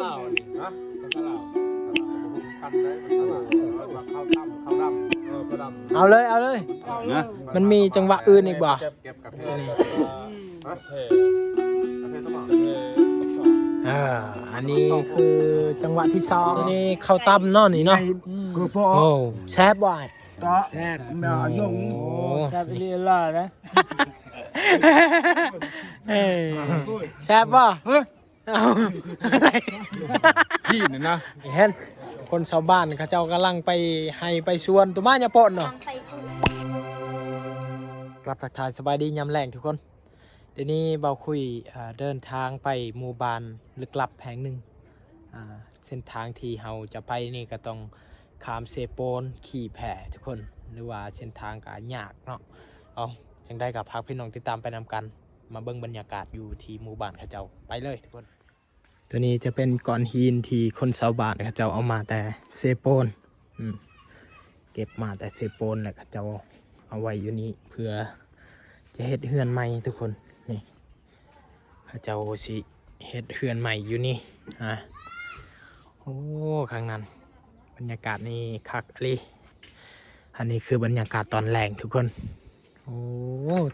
ລາວນີ້ ຮະ? ພາສາລາວ ພາສາລາວ ບໍ່ຮູ້ຄືກັນໄດ໋ ພາສາລາວ ເອີ ເອີ້ນວ່າເຂົ້າຕຳ ເຂົ້າດຳ ເອີ ເຂົ້າດຳ ເອົາເລີຍ ເອົາເລີຍ ນະ ມັນມີຈັງຫວະອື່ນອີກບໍ່? ເກັບ ເກັບກັບ ນີ້ ຮະ? ເອີ ອັນນີ້ຄືຈັງຫວະທີສອງ ອັນນີ້ເຂົ້າຕຳເນາະນີ້ເນາະ ຄືພໍ ໂອ້ ແຊບບໍ່ອ້າຍ? ຕະ ແຊບ ແມ່ຍົງ ໂອ້ ໂອ້ ແຊບອີ່ຫຼີຫຼ້ານະ ເອີ ແຊບບໍ່? ເອີ ເອົາ ທີ່ນີ້ນະ ເຫັນຄົນຊາວບ້ານເຂົາເຈົ້າກຳລັງໄປໄຮ່ໄປສວນ ໂຕມາຍາປອນເນາະ ກາບທັກທາຍສະບາຍດີຍາມແລງທຸກຄົນ. ດຽວນີ້ບ່າວຄຸຍ ເດີນທາງໄປໝູ່ບ້ານລຶກລັບແຫ່ງໜຶ່ງ ເສັ້ນທາງທີ່ເຮົາຈະໄປນີ້ກໍຕ້ອງຂ້າມເຊໂປນ ຂີ່ແພທຸກຄົນ ຫຼືວ່າເສັ້ນທາງກໍຍາກເນາະ. ເອົາ ຈັ່ງໃດກໍຝາກພີ່ນ້ອງຕິດຕາມໄປນຳກັນ ມາເບິ່ງບັນຍາກາດຢູ່ທີ່ໝູ່ບ້ານເຂົາເຈົ້າ ໄປເລີຍທຸກຄົນ. ຕົວນີ້ຈະເປັນກ້ອນຫີນທີ່ຄົນຊາວບ້ານເຂົາເຈົ້າເອົາມາແຕ່ເຊໂປນ ອືມ ເກັບມາແຕ່ເຊໂປນ ແລ້ວເຂົາເຈົ້າເອົາໄວ້ຢູ່ນີ້ ເພື່ອຈະເຮັດເຮືອນໃໝ່ທຸກຄົນ. ນີ້ ເຂົາເຈົ້າຊິເຮັດເຮືອນໃໝ່ຢູ່ນີ້ ອາ ໂອ້ ຂ້າງນັ້ນ ບັນຍາກາດນີ້ຄັກອີ່ຫຼີ. ອັນນີ້ຄືບັນຍາກາດຕອນແລງທຸກຄົນ. ໂອ້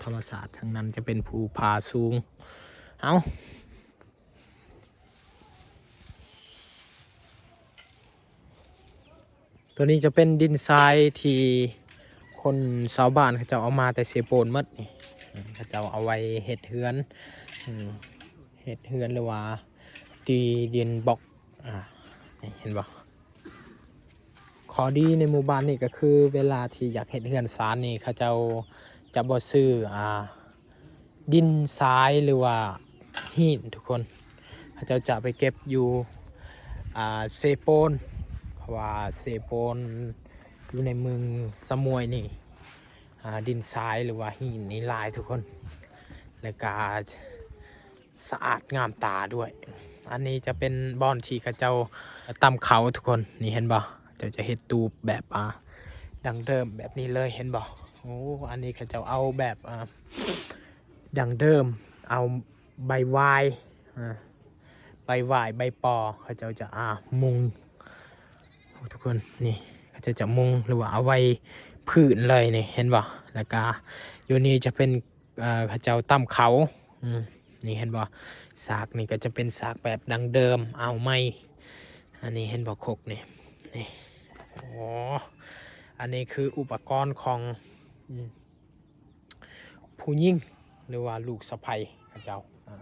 ທຳມະຊາດທາງນັ້ນຈະເປັນພູຜາສູງ. ເອົາ ຕົວນີ້ຈະເປັນດິນຊາຍທີ່ຄົນຊາວບ້ານເຂົາເຈົ້າເອົາມາແຕ່ເຊໂປນໝົດນີ້ ເຂົາເຈົ້າເອົາໄວ້ເຮັດເຮືອນ ເຮັດເຮືອນ ຫຼືວ່າຕີດິນບລັອກ ອາ ນີ້ເຫັນບໍ່? ຂໍ້ດີໃນໝູ່ບ້ານນີ້ກໍຄື ເວລາທີ່ຢາກເຮັດເຮືອນຊານນີ້ ເຂົາເຈົ້າຈະບໍ່ຊື້ ອາ ດິນຊາຍ ຫຼືວ່າຫີນທຸກຄົນ ເຂົາເຈົ້າຈະໄປເກັບຢູ່ ອາ ເຊໂປນ ເພາະວ່າເຊໂປນຢູ່ໃນເມືອງສະໝວຍນີ້ ອາ ດິນຊາຍ ຫຼືວ່າຫີນນີ້ຫຼາຍທຸກຄົນ ແລ້ວກະ ສະອາດງາມຕາດ້ວຍ. ອັນນີ້ຈະເປັນບ່ອນທີ່ເຂົາເຈົ້າຕຳເຂົ້າທຸກຄົນ ນີ້ເຫັນບໍ່? ເຂົາເຈົ້າຈະເຮັດຕູບແບບ ອາ ດັ້ງເດີມແບບນີ້ເລີຍ ເຫັນບໍ່? ໂອ້ ອັນນີ້ເຂົາເຈົ້າເອົາແບບ ອາ ດັ້ງເດີມ ເອົາໃບຫວ້າຍ ອາ ໃບຫວ້າຍ ໃບປໍ ເຂົາເຈົ້າຈະ ອາ ມຸງ ໂອ້ ທຸກຄົນ ນີ້ ເຂົາເຈົ້າຈະມຸງ ຫຼືວ່າເອົາໄວ້ພື້ນເລີຍ ນີ້ເຫັນບໍ່? ແລ້ວກະຢູ່ນີ້ຈະເປັນ ເອີ ເຂົາເຈົ້າຕຳເຂົ້າ ອືມ ນີ້ເຫັນບໍ່? ສາກນີ້ກໍຈະເປັນສາກແບບດັ້ງເດີມ ອ່າວໃໝ່ ອັນນີ້ເຫັນບໍ່? ຄົກນີ້ ນີ້ ໂອ້ ອັນນີ້ຄືອຸປະກອນຂອງ ອືມ ຜູ້ຍິງ ຫຼືວ່າລູກສະໃພ້ເຂົາເຈົ້າ ອາ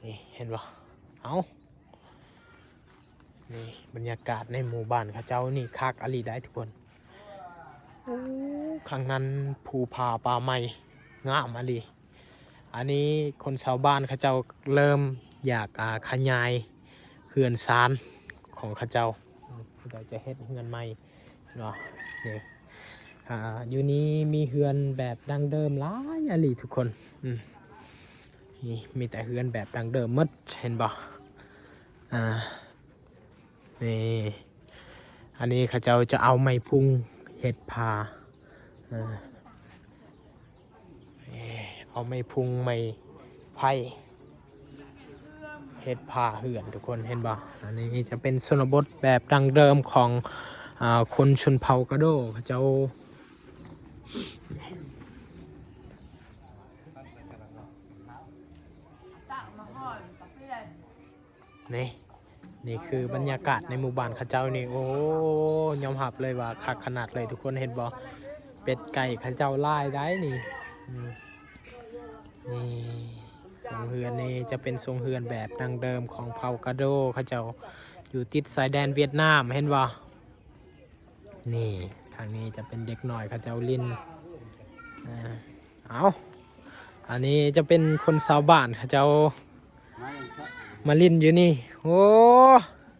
ນີ້ເຫັນບໍ່? ເອົາ ນີ້ບັນຍາກາດໃນໝູ່ບ້ານເຂົາເຈົ້ານີ້ຄັກອີ່ຫຼີໄດ໋ທຸກຄົນ. ໂອ້ ຂ້າງນັ້ນພູຜາປ່າໄມ້ງາມອີ່ຫຼີ. ອັນນີ້ຄົນຊາວບ້ານເຂົາເຈົ້າເລີ່ມຢາກ ອາ ຂະຫຍາຍເຮືອນຊານຂອງເຂົາເຈົ້າ ເຂົາເຈົ້າຈະເຮັດເຮືອນໃໝ່ ເນາະ ນີ້ ອາ ຢູ່ນີ້ມີເຮືອນແບບດັ້ງເດີມຫຼາຍອີ່ຫຼີທຸກຄົນ ອືມ ນີ້ມີແຕ່ເຮືອນແບບດັ້ງເດີມໝົດ ເຫັນບໍ່? ອາ ນີ້ ອັນນີ້ເຂົາເຈົ້າຈະເອົາໄມ້ພຸງເຮັດຝາ ເອີ ເອົາໄມ້ພຸງໄມ້ໄຜ່ເຮັດຝາເຮືອນ ທຸກຄົນເຫັນບໍ່? ອັນນີ້ຈະເປັນຊົນນະບົດແບບດັ້ງເດີມຂອງ ອາ ຄົນຊົນເຜົ່າກະໂດ ເຂົາເຈົ້າ ນີ້ ນີ້ຄືບັນຍາກາດໃນໝູ່ບ້ານເຂົາເຈົ້ານີ້ ໂອ້ ຍອມຮັບເລີຍວ່າຄັກຂະໜາດເລີຍ ທຸກຄົນເຫັນບໍ່? ເປັດໄກ່ເຂົາເຈົ້າຫຼາຍໄດ໋ນີ້ ອືມ ນີ້ ໂຊງເຮືອນນີ້ຈະເປັນໂຊງເຮືອນແບບດັ້ງເດີມຂອງເຜົ່າກະໂດເຂົາເຈົ້າ ຢູ່ຕິດຊາຍແດນຫວຽດນາມ ເຫັນບໍ່? ນີ້ ທາງນີ້ຈະເປັນເດັກນ້ອຍເຂົາເຈົ້າຫຼິ້ນ ເອົາ ອັນນີ້ຈະເປັນຄົນຊາວບ້ານເຂົາເຈົ້າມາຫຼິ້ນຢູ່ນີ້ ໂອ້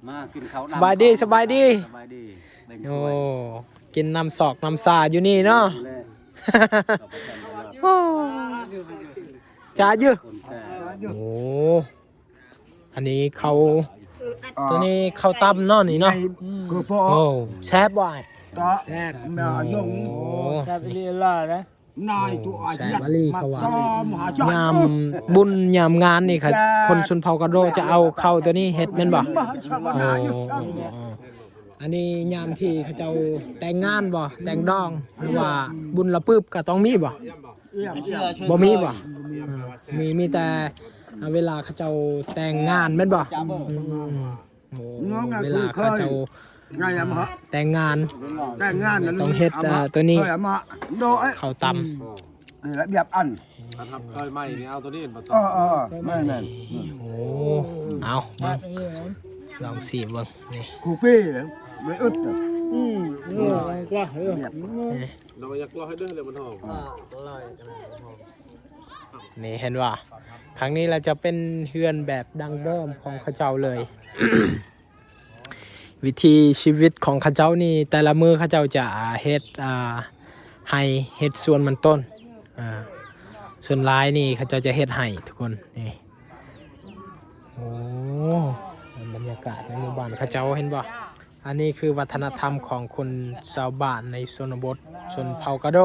ມາກິນເຂົ້າດຳ ສະບາຍດີ ສະບາຍດີ ສະບາຍດີ ໂອ້ ກິນນ້ຳຊອກນ້ຳຊາຢູ່ນີ້ເນາະ ໂອ້ ຈາຢູ່ ໂອ້ ອັນນີ້ເຂົ້າ ຕົວນີ້ເຂົ້າຕຳເນາະນີ້ເນາະ ຄືພໍ ໂອ້ ແຊບບໍ່ອ້າຍ? ຕະ ແຊບ ແມ່ຍົງ ໂອ້ ແຊບອີ່ຫຼີຫຼ້ານະ ນາຍໂຕອາເຈຍ ແຊບອີ່ຫຼີເຂົາວ່າ. ຍາມບຸນຍາມງານນີ້ ຄົນຊົນເຜົ່າກະໂດຈະເອົາເຂົ້າໂຕນີ້ເຮັດແມ່ນບໍ່? ໂອ້ ອັນນີ້ຍາມທີ່ເຂົາເຈົ້າແຕ່ງງານບໍ່? ແຕ່ງດອງ ຫຼືວ່າບຸນລະປຶບກະຕ້ອງມີບໍ່? ບໍ່ມີບໍ່? ມີ ມີແຕ່ເວລາເຂົາເຈົ້າແຕ່ງງານແມ່ນບໍ່? ອືມ ໂອ້ ເວລາເຂົາເຈົ້າແຕ່ງງານ ແຕ່ງງານຕ້ອງເຮັດ ເອີ ໂຕນີ້ ເຂົ້າຕຳ ນີ້ລະບຽບອັນ ຄັນຮັບເຄີຍໃໝ່ນີ້ເອົາໂຕນີ້ເຫັນບໍ່? ເອີ ເອີ ແມ່ນໆ ໂອ້ ເອົາເບິ່ງ ລອງຊີມເບິ່ງນີ້ ຄູ່ປີໄດ້ອຶດ ອືມ ເອີ ກວ່າ ເອີ ນີ້ ນ້ອງຢາກລອຍເດີ ແລ້ວມັນຫອມ ນີ້ເຫັນບໍ່? ທາງນີ້ລະຈະເປັນເຮືອນແບບດັ້ງເດີມຂອງເຂົາເຈົ້າເລີຍ. ວິຖີຊີວິດຂອງເຂົາເຈົ້ານີ້ ແຕ່ລະມື້ເຂົາເຈົ້າຈະເຮັດ ອ່າ ໄຮ່ ເຮັດສວນມັນຕົ້ນ ອ່າ ສ່ວນຫຼາຍນີ້ເຂົາເຈົ້າຈະເຮັດໄຮ່ທຸກຄົນ ນີ້ ໂອ້ ບັນຍາກາດໃນໝູ່ບ້ານເຂົາເຈົ້າ ເຫັນບໍ່? ອັນນີ້ຄືວັດທະນະທຳຂອງຄົນຊາວບ້ານໃນຊົນນະບົດ ຊົນເຜົ່າກະໂດ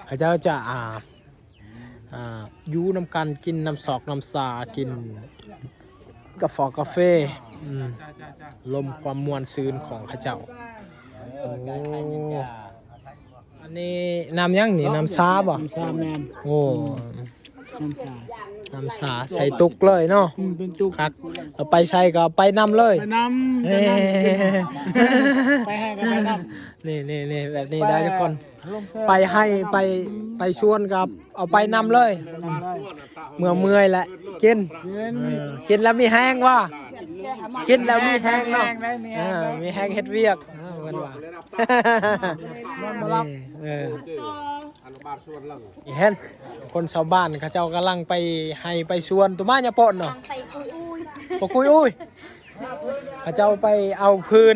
ເຂົາເຈົ້າຈະ ອ່າ ອ່າ ຢູ່ນຳກັນ ກິນນ້ຳຊອກນ້ຳຊາ ກິນກາຟອກກາເຟ ອືມ ລົມຄວາມມ່ວນຊື່ນຂອງເຂົາເຈົ້າ. ໂອ້ ອັນນີ້ນ້ຳຫຍັງນີ້? ນ້ຳຊາບໍ່? ນ້ຳຊາ ແມ່ນ ໂອ້ ອືມ ນ້ຳຊາ ນ້ຳຊາໃສ່ຕຸກເລີຍເນາະ ອືມ ເປັນຕຸກ ຄັກ ເອົາໄປໃສ່ກໍເອົາໄປນຳເລີຍ ໄປນຳ ເອີ ໄປນຳ ໄປໃຫ້ກໍໄປນຳ ນີ້ໆໆ ແບບນີ້ໄດ້ທຸກຄົນ ໄປໃຫ້ ໄປ ໄປສວນກໍເອົາໄປນຳເລີຍ ເມື່ອເມື່ອຍແຫຼະກິນ ກິນ ເອີ ກິນແລ້ວມີແຮງວ່າ ກິນແລ້ວມີແຮງເນາະ ມີແຮງໄດ້ ມີແຮງ ເອີ ໄດ້ ມີແຮງເຮັດວຽກ ເອີ ເພິ່ນວ່າ ນອນບໍ່ຫຼັບ ນີ້ ເອີ ເຫັນຄົນຊາວບ້ານເຂົາເຈົ້າກຳລັງໄປໄຮ່ໄປສວນ ຕຸມາຍາໂປນເນາະ ໄປກຸຍອຸຍ ບໍ່ກຸຍອຸຍ ເຂົາເຈົ້າໄປເອົາຟືນ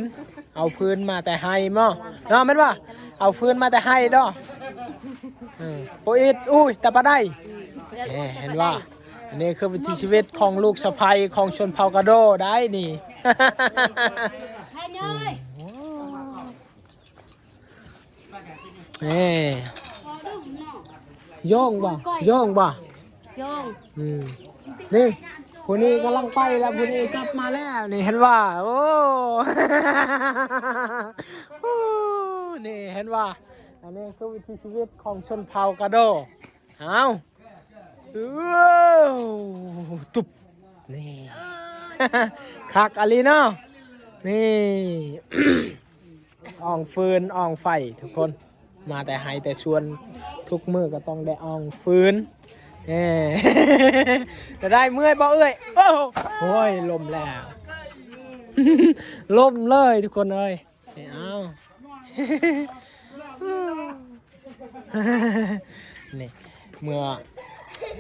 ເອົາຟືນມາແຕ່ໄຮ່ເນາະ ເນາະ ແມ່ນບໍ່? ເອົາຟືນມາແຕ່ໄຮ່ເນາະ ເອີ ໂປອິດອຸຍ ຕະປະໄດ ເຫັນບໍ່? ອັນນີ້ຄືວິຖີຊີວິດຂອງລູກສະໃພ້ຂອງຊົນເຜົ່າກະໂດໄດ໋ນີ້ ເອີ ໂຍ່ງບໍ່? ໂຍ່ງບໍ່? ໂຍ່ງ ອືມ ນີ້ ຜູ້ນີ້ກຳລັງໄປແລ້ວ ຜູ້ນີ້ກັບມາແລ້ວ ນີ້ເຫັນບໍ່? ໂອ້ ນີ້ເຫັນບໍ່? ອັນນີ້ຄືວິຖີຊີວິດຂອງຊົນເຜົ່າກະໂດ ເອົາ ຕຸບ ນີ້ ຄັກອີ່ຫຼີເນາະ ນີ້ ອ່ອງຟືນອ່ອງໄຟທຸກຄົນ ມາແຕ່ໄຮ່ແຕ່ສວນ ທຸກມື້ກໍຕ້ອງໄດ້ອ່ອງຟືນ ເອີ ຈະໄດ້ເມື່ອຍບໍ່ເອື້ອຍ? ໂອ້ ໂອ້ຍ ລົ້ມແລ້ວ ລົ້ມເລີຍທຸກຄົນເອີຍ ເອົາ ນີ້ ເມື່ອ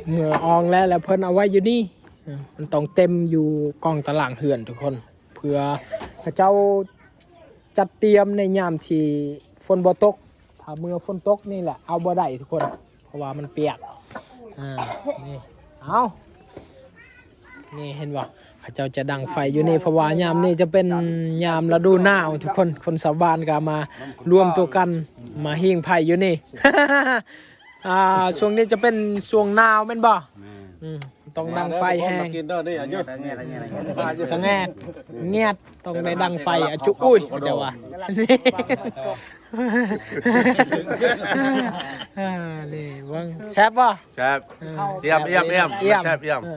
ເມື່ອອ່ອງແລ້ວ ແລ້ວເພິ່ນເອົາໄວ້ຢູ່ນີ້ ມັນຕ້ອງເຕັມຢູ່ກ້ອງຕາລາງເຮືອນທຸກຄົນ ເພື່ອເຂົາເຈົ້າຈັດຕຽມໃນຍາມທີ່ຝົນບໍ່ຕົກ ຖ້າເມື່ອຝົນຕົກນີ້ແຫຼະເອົາບໍ່ໄດ້ທຸກຄົນ ເພາະວ່າມັນປຽກ ອ່າ ນີ້ ເອົາ ນີ້ເຫັນບໍ່? ເຂົາເຈົ້າຈະດັງໄຟຢູ່ນີ້ ເພາະວ່າຍາມນີ້ຈະເປັນຍາມລະດູໜາວທຸກຄົນ ຄົນຊາວບ້ານກໍມາລວມຕົວກັນ ມາຫິ້ງໄຟຢູ່ນີ້ ອ່າ ຊ່ວງນີ້ຈະເປັນຊ່ວງໜາວແມ່ນບໍ່? ແມ່ນ ອືມ ຕ້ອງດັງໄຟແຮງ ມາເດີ ທຸກຄົນ ມາກິນເດີ ນີ້ ສະແງດ ແງດ ຕ້ອງໄດ້ດັງໄຟ ອາຈຸ ອຸ້ຍ ເຂົາເຈົ້າວ່າ ອ່າ ນີ້ເບິ່ງ ແຊບບໍ່? ແຊບ ເອີ ອຽມ ແຊບ ອຽມ ເລີຍ ອຽມ ອຽມ ແຊບ ອຽມ ເອີ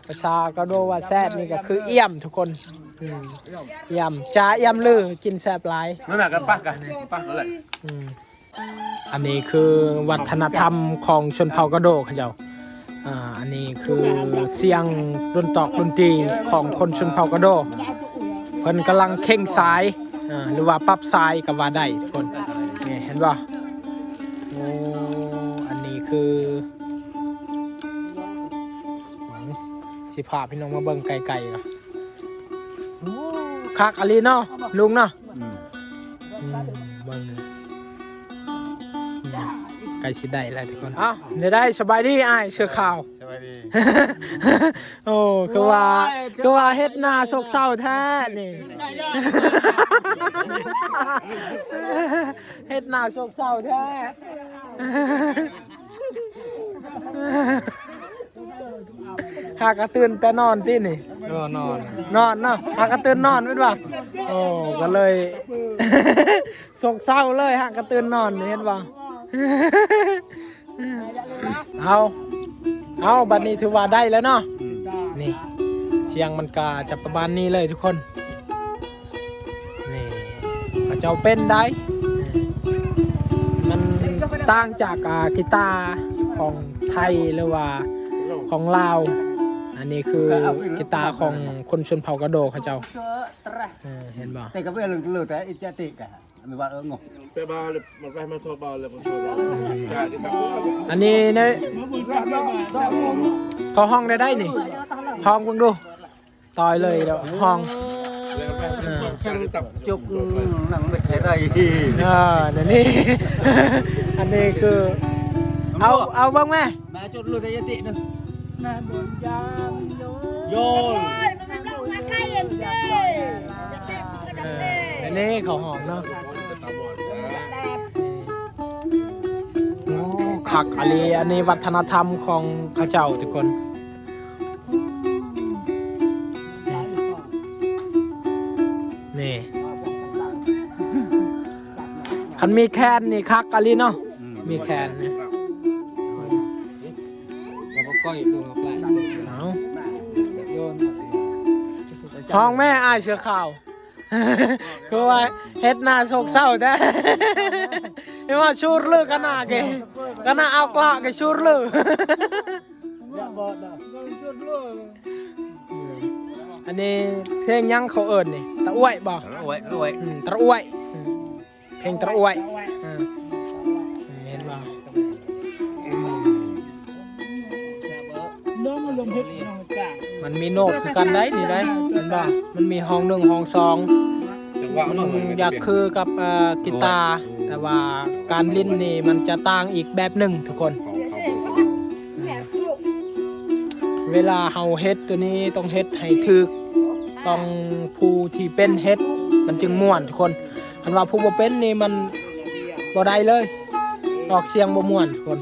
ພາສາກະໂດວ່າແຊບນີ້ກໍຄືອຽມທຸກຄົນ ອືມ ອຽມ ຈາອຽມລື ກິນແຊບຫຼາຍ ນັ້ນນະ ກັນປະ ກັນປະເລີຍ ອືມ ອັນນີ້ຄືວັດທະນະທຳຂອງຊົນເຜົ່າກະໂດເຂົາເຈົ້າ ອ່າ ອັນນີ້ຄືສຽງດົນຕອກດົນຕີຂອງຄົນຊົນເຜົ່າກະໂດ ເພິ່ນກຳລັງເຄັ່ງສາຍ ອ່າ ຫຼືວ່າປັບສາຍກໍວ່າໄດ້ທຸກຄົນ ນີ້ເຫັນບໍ່? ໂອ້ ອັນນີ້ຄື ຊິພາພີ່ນ້ອງມາເບິ່ງໃກ້ໆ ໂອ້ ຄັກອີ່ຫຼີເນາະ ລຸງເນາະ ອືມ ອືມ ເບິ່ງ ອືມ ໃກ້ຊິໄດ້ແລ້ວທຸກຄົນ ເອົ້າ ແນວໃດ ສະບາຍດີອ້າຍເສື້ອຂາວ ສະບາຍດີ ໂອ້ ຄືວ່າ ໂອ້ຍ ຄືວ່າເຮັດໜ້າໂສກເສົ້າແທ້ນີ້ ເຮັດໜ້າໂສກເສົ້າແທ້. ຫາກະຕື່ນແຕ່ນອນຕິນີ້? ເອີ ນອນ ນອນເນາະ ຫາກະຕື່ນນອນແມ່ນບໍ່? ໂອ້ ກໍເລີຍໂສກເສົ້າເລີຍ ຫາກະຕື່ນນອນນີ້ ເຫັນບໍ່? ເອົາ ເອົາ ບັດນີ້ຖືວ່າໄດ້ແລ້ວເນາະ. ອືມ ນີ້ ສຽງມັນກະຈະປະມານນີ້ເລີຍທຸກຄົນ. ນີ້ ເຂົາເຈົ້າເປັນໄດ໋ ມັນຕ່າງຈາກ ອ່າ ກີຕາຂອງໄທ ຫຼືວ່າຂອງລາວ. ອັນນີ້ຄືກີຕາຂອງຄົນຊົນເຜົ່າກະໂດເຂົາເຈົ້າ. ເອີ ເຫັນບໍ່? ອັນນີ້ເນາະ ເຂົາຮ້ອງໄດ້ໄດ໋ນີ້ ຮ້ອງເບິ່ງດູ. ຕ່ອຍເລີຍ ດຽວຮ້ອງ ເອີ ຈົກນັ່ງເມັດໃຫ້ໄດ້ ເອີ ນັ້ນນີ້ ອັນນີ້ຄື ເອົາ ເອົາເບິ່ງແມ ມາຈຸດລຸດໄດ້ຍະຕິນະ ມາບົນຢານໂຍ ໂຍ ເອີ ອັນນີ້ເຂົາຮ້ອງເນາະ. ໂອ້ ຄັກອີ່ຫຼີ ອັນນີ້ວັດທະນະທຳຂອງເຂົາເຈົ້າທຸກຄົນ. ນີ້ ຄັນມີແຄນນີ້ຄັກອີ່ຫຼີເນາະ. ອືມ ມີແຄນນີ້ ເອົາ ຮ້ອງແມ່ອ້າຍເສືອຂາວ. ຄືວ່າເຮັດໜ້າໂສກເສົ້າແທ້ ເຫັນວ່າຊູດເລີກະໜ້າເກ ກະໜ້າເອົາກະເກຊູດເລີ. ອັນນີ້ເພງຫຍັງເຂົາເອີ້ນນີ້? ຕະອວຍບໍ່? ຕະອວຍ ຕະອວຍ ອືມ ຕະອວຍ ອືມ ເພງຕະອວຍ ເອີ ເຫັນບໍ່? ມັນມີໂນດຄືກັນໄດ໋ນີ້ໄດ໋ ເຫັນບໍ່? ມັນມີຫ້ອງໜຶ່ງ ຫ້ອງສອງ ມັນຢາກຄືກັບ ເອີ ກີຕາ ແຕ່ວ່າການຫຼິ້ນນີ້ມັນຈະຕ່າງອີກແບບໜຶ່ງທຸກຄົນ. ເວລາເຮົາເຮັດໂຕນີ້ຕ້ອງເຮັດໃຫ້ຖືກ ຕ້ອງຜູ້ທີ່ເປັນເຮັດມັນຈຶ່ງມ່ວນທຸກຄົນ. ຄັນວ່າຜູ້ບໍ່ເປັນນີ້ມັນບໍ່ໄດ້ເລີຍ ອອກສຽງບໍ່ມ່ວນທຸກຄົນ.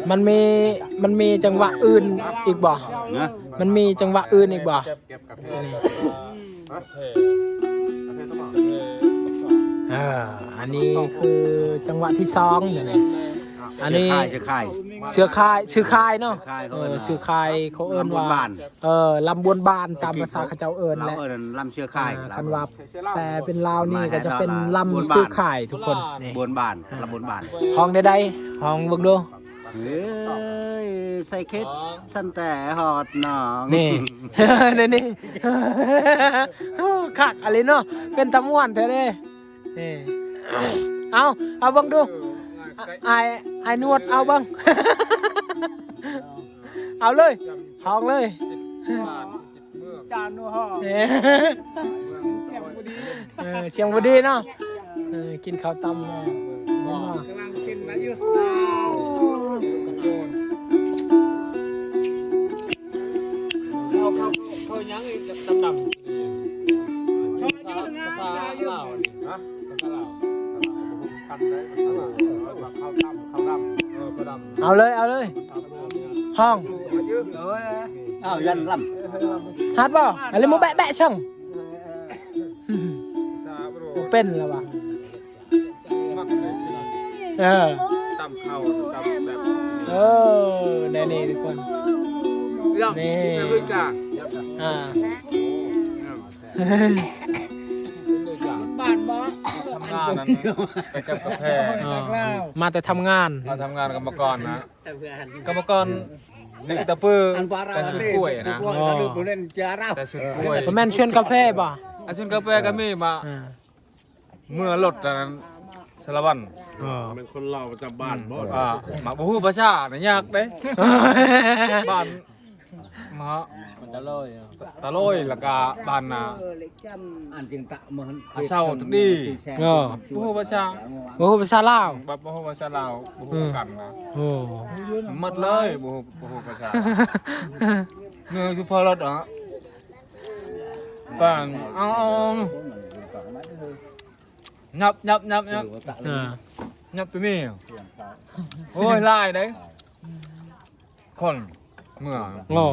ມັນມີ ມັນມີຈັງຫວະອື່ນອີກບໍ່? ນະ ມັນມີຈັງຫວະອື່ນອີກບໍ່? ເອີ ອັນນີ້ຄືຈັງຫວະທີສອງ ອັນນີ້ ເສືອຄາຍ ເສືອຄາຍ ເສືອຄາຍເນາະ ເອີ ເສືອຄາຍ ເຂົາເອີ້ນວ່າ ລຳບົນບ້ານ ເອີ ລຳບົນບ້ານ ຕາມພາສາເຂົາເຈົ້າເອີ້ນແຫຼະ ເຂົາເອີ້ນລຳເສືອຄາຍ. ຄັນວ່າແປເປັນລາວນີ້ກໍຈະເປັນລຳເສືອຄາຍທຸກຄົນ. ບົນບ້ານ ລຳບົນບ້ານ ຮ້ອງໄດ້ໃດ ຮ້ອງເບິ່ງດູ. ເອີຍ ໃສ່ເຂັດ ຊັ້ນແຕ່ຮອດໜອງ ນີ້ ນີ້ ນີ້ ໂອ້ ຄັກອີ່ຫຼີເນາະ ເປັນຕາມ່ວນແທ້ເດ້. ນີ້ ເອົາ ເອົາເບິ່ງດູ ອ້າຍ ອ້າຍໜວດ ເອົາເບິ່ງ ເອົາເລີຍ ຮ້ອງເລີຍ. ຈານໂນຮໍ ເອີ ສຽງບໍ່ດີ ເອີ ສຽງບໍ່ດີເນາະ ເອີ ກິນເຂົ້າຕຳ ກຳລັງກິນມາຢູ່ ເຂົ້າ ເຂົ້າ ເຂົ້າຫຍັງອີກ ດຳໆ ພາສາລາວນີ້ ຮະ ພາສາລາວ ພາສາລາວ ເອີ ເຂົ້າຕຳ ເຂົ້າດຳ ເອີ ເຂົ້າດຳ ເອົາເລີຍ ເອົາເລີຍ ຮ້ອງ ເອົາ ຢັນລຳ ຮັດບໍ່? ອັນນີ້ໝູແບະແບະເຊິ່ງ ເປັນແລ້ວວະ ເອີ ຕຳເຂົ້າ ຕຳແບບ ເອີ ແນວນີ້ທຸກຄົນ ນີ້ ອາ ບ້ານບໍ່ ທຳງານນັ້ນ ໄປເກັບກາແຟ ມາແຕ່ທຳງານ ມາທຳງານກຳມະກອນນະ ກຳມະກອນ ເດັກຕະປື ແຕ່ສວນກ້ວຍນະ ແຕ່ສວນກ້ວຍ ບໍ່ແມ່ນສວນກາແຟບໍ່? ອາ ສວນກາແຟກໍມີມາ ເມືອລົດອັນນັ້ນ ສາລະວັນ ເອີ ແມ່ນຄົນລາວປະຈຳບ້ານບໍ່? ອືມ ອາ ມາບໍ່ຮູ້ພາສານະ ຍາກເດ້ ບ້ານ ມາ ຕະໂລຍ ຕະໂລຍ ແລ້ວກະບ້ານນາ ອັນຈຶ່ງຕະມະ ອາເຊົາ ຕະດີ ເອີ ບໍ່ຮູ້ພາສາ ບໍ່ຮູ້ພາສາລາວ ແບບບໍ່ຮູ້ພາສາລາວ ບໍ່ຮູ້ ອືມ ກັນນະ ໂອ້ ໝົດເລີຍ ບໍ່ຮູ້ ບໍ່ຮູ້ພາສາ ເມືອຢູ່ພໍລົດເນາະ. ປາງ ເອົາ ເອົາ ເອົາ ຍັບ ຍັບ ຍັບ ຍັບ ອ່າ ຍັບຕົວນີ້ ໂອ້ຍ ຫຼາຍເດ້ ຄົນເມືອ ໂອ້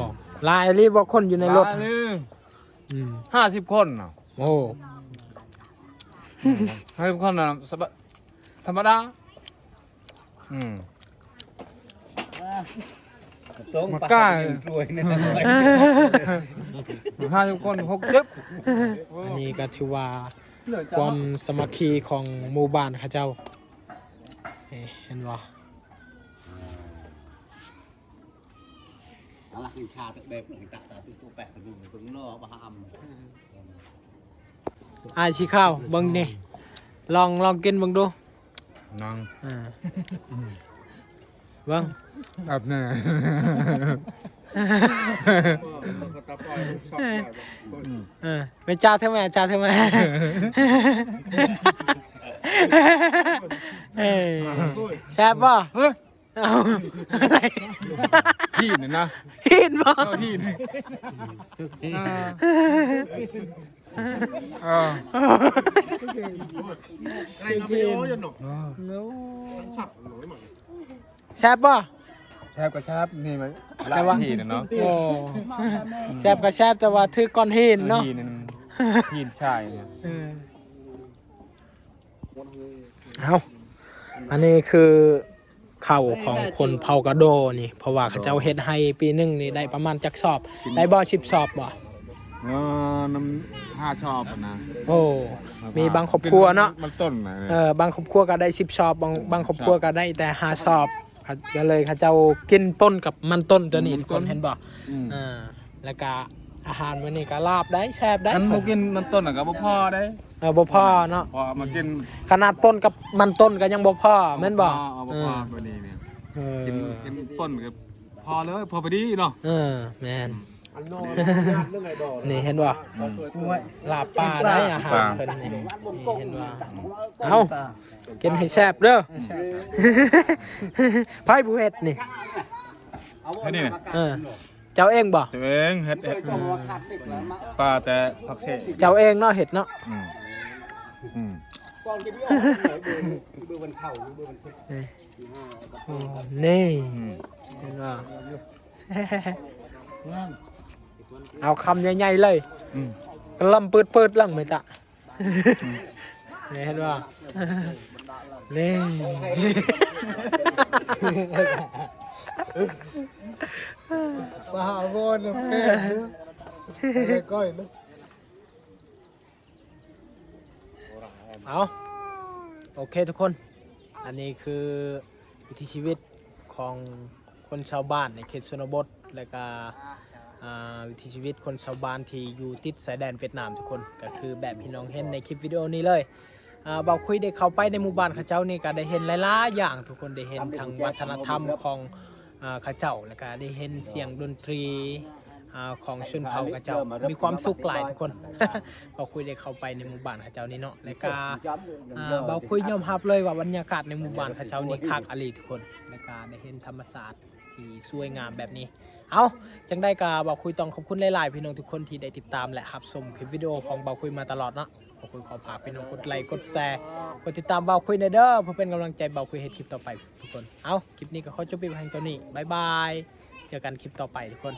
ຫຼາຍອີ່ຫຼີບໍ່ ຄົນຢູ່ໃນລົດ ຫຼາຍເລີຍ ອືມ ຫ້າສິບຄົນນະ ໂອ້ ອືມ ຫ້າສິບຄົນນະ ສະບາຍ ທຳມະດາ ອືມ ກະຕົງ ມາກ້າ ປາກກະດິນກລ້ວຍນະ ຫ້າສິບຄົນ ຫົກສິບ ອັນນີ້ກະຖືວ່າຄວາມສາມັກຄີຂອງໝູ່ບ້ານເຂົາເຈົ້າ ເຫັນບໍ່? ອາ ອາຍສີຂາວ ເບິ່ງນີ້ ລອງ ລອງກິນເບິ່ງດູ ນາງ ອ່າ ເບິ່ງ ອາບນ້ຳ ເອີ ແມ່ ຈາເທື່ອແມ່ ຈາເທື່ອແມ່ ເອີ ແຊບບໍ່? ເອີ ເອົ້າ ຫີນນະ ຫີນບໍ່? ເອີ ຫີນ ເອີ ເອີ ແຊບບໍ່? ແຊບກໍແຊບ ນີ້ມັນ ແຕ່ວ່າ ຫີນນະເນາະ ໂອ້ ແຊບກໍແຊບ ແຕ່ວ່າຖືກກ້ອນຫີນເນາະ ຫີນ ຫີນຊາຍ ເອີ ເອົ້າ ອັນນີ້ຄືເຂົ້າຂອງຄົນເຜົ່າກະໂດນີ້ ເພາະວ່າເຂົາເຈົ້າເຮັດໄຮ່ປີໜຶ່ງນີ້ໄດ້ປະມານຈັກສອບ ໄດ້ບໍ່ ສິບສອບບໍ່? ເອີ ນຳ ຫ້າສອບນະ ໂອ້ ມີບາງຄອບຄົວເນາະ ມັນຕົ້ນນະ ເອີ ບາງຄອບຄົວກໍໄດ້ສິບສອບ ບາງ ບາງຄອບຄົວກໍໄດ້ແຕ່ຫ້າສອບ ກໍເລີຍເຂົາເຈົ້າກິນປົນກັບມັນຕົ້ນຕົວນີ້ ມັນຕົ້ນ ທຸກຄົນເຫັນບໍ່? ອືມ ເອີ ແລ້ວກະອາຫານມື້ນີ້ກະລາບໄດ້ ແຊບໄດ້ ຄັນບໍ່ກິນມັນຕົ້ນນະກະບໍ່ພໍໄດ້ ເອີ ບໍ່ພໍເນາະ ພໍມາກິນ ຂະໜາດປົນກັບມັນຕົ້ນກະຍັງບໍ່ພໍ ແມ່ນບໍ່? ບໍ່ພໍ ເອີ ມື້ນີ້ນີ້ ເອີ ກິນ ກິນປົນກະພໍເລີຍ ພໍພໍດີເນາະ ເອີ ແມ່ນ ອັນນອນ ນີ້ເຫັນບໍ່? ອືມ ລາບປາໄດ້ ອາຫານເພິ່ນນີ້ ນີ້ເຫັນບໍ່? ເອົ້າ ກິນໃຫ້ແຊບເດີ ໃຜຜູ້ເຮັດນີ້? ໃຜນີ້ນະ? ເອີ ເຈົ້າເອງບໍ່? ຕົວເອງເຮັດ ເຮັດ ອືມ ປາແຕ່ຜັກເສ ເຈົ້າເອງເນາະເຮັດເນາະ ອືມ ອືມ ນີ້ ອືມ ເຫັນບໍ່? ເອົາຄຳໃຫຍ່ໆເລີຍ ອືມ ກະລຳປືດໆ ຫຼັງແມ່ຕະ ນີ້ເຫັນບໍ່? ນີ້ ປາຫາວອນນະແມ່ ໄປກ້ອຍເນາະ ເອົາ ໂອເຄທຸກຄົນ ອັນນີ້ຄືວິຖີຊີວິດຂອງຄົນຊາວບ້ານໃນເຂດຊົນນະບົດ ແລະກະ ອ່າ ວິຖີຊີວິດຄົນຊາວບ້ານທີ່ຢູ່ຕິດຊາຍແດນຫວຽດນາມທຸກຄົນ ກະຄືແບບທີ່ນ້ອງເຫັນໃນຄລິບວິດີໂອນີ້ເລີຍ ອ່າ ບ່າວຄຸຍໄດ້ເຂົ້າໄປໃນໝູ່ບ້ານເຂົາເຈົ້ານີ້ກະໄດ້ເຫັນຫຼາຍໆຢ່າງ ທຸກຄົນໄດ້ເຫັນທັງວັດທະນະທຳຂອງ ອ່າ ເຂົາເຈົ້າ ແລ້ວກະໄດ້ເຫັນສຽງດົນຕີ ອ່າ ຂອງຊົນເຜົ່າເຂົາເຈົ້າ ມີຄວາມສຸກຫຼາຍທຸກຄົນ ບ່າວຄຸຍໄດ້ເຂົ້າໄປໃນໝູ່ບ້ານເຂົາເຈົ້ານີ້ເນາະ ແລ້ວກະ ອ່າ ບ່າວຄຸຍຍອມຮັບເລີຍວ່າບັນຍາກາດໃນໝູ່ບ້ານເຂົາເຈົ້ານີ້ຄັກອີ່ຫຼີທຸກຄົນ ແລ້ວກະໄດ້ເຫັນທຳມະຊາດທີ່ສວຍງາມແບບນີ້ ເອົ້າ ຈັ່ງໃດກະບ່າວຄຸຍຕ້ອງຂອບຄຸນຫຼາຍໆ ພີ່ນ້ອງທຸກຄົນທີ່ໄດ້ຕິດຕາມ ແລະ ຮັບຊົມຄລິບວິດີໂອຂອງບ່າວຄຸຍມາຕະຫຼອດເນາະ ບ່າວຄຸຍຂໍຝາກພີ່ນ້ອງກົດໄລ ກົດແຊ ກົດຕິດຕາມບ່າວຄຸຍແດ່ເດີ ເພື່ອເປັນກຳລັງໃຈບ່າວຄຸຍເຮັດຄລິບຕໍ່ໄປທຸກຄົນ ເອົ້າ ຄລິບນີ້ກໍຂໍຈົບໄປພຽງເທົ່ານີ້ ບາຍບາຍ ເຈີກັນຄລິບຕໍ່ໄປທຸກຄົນ.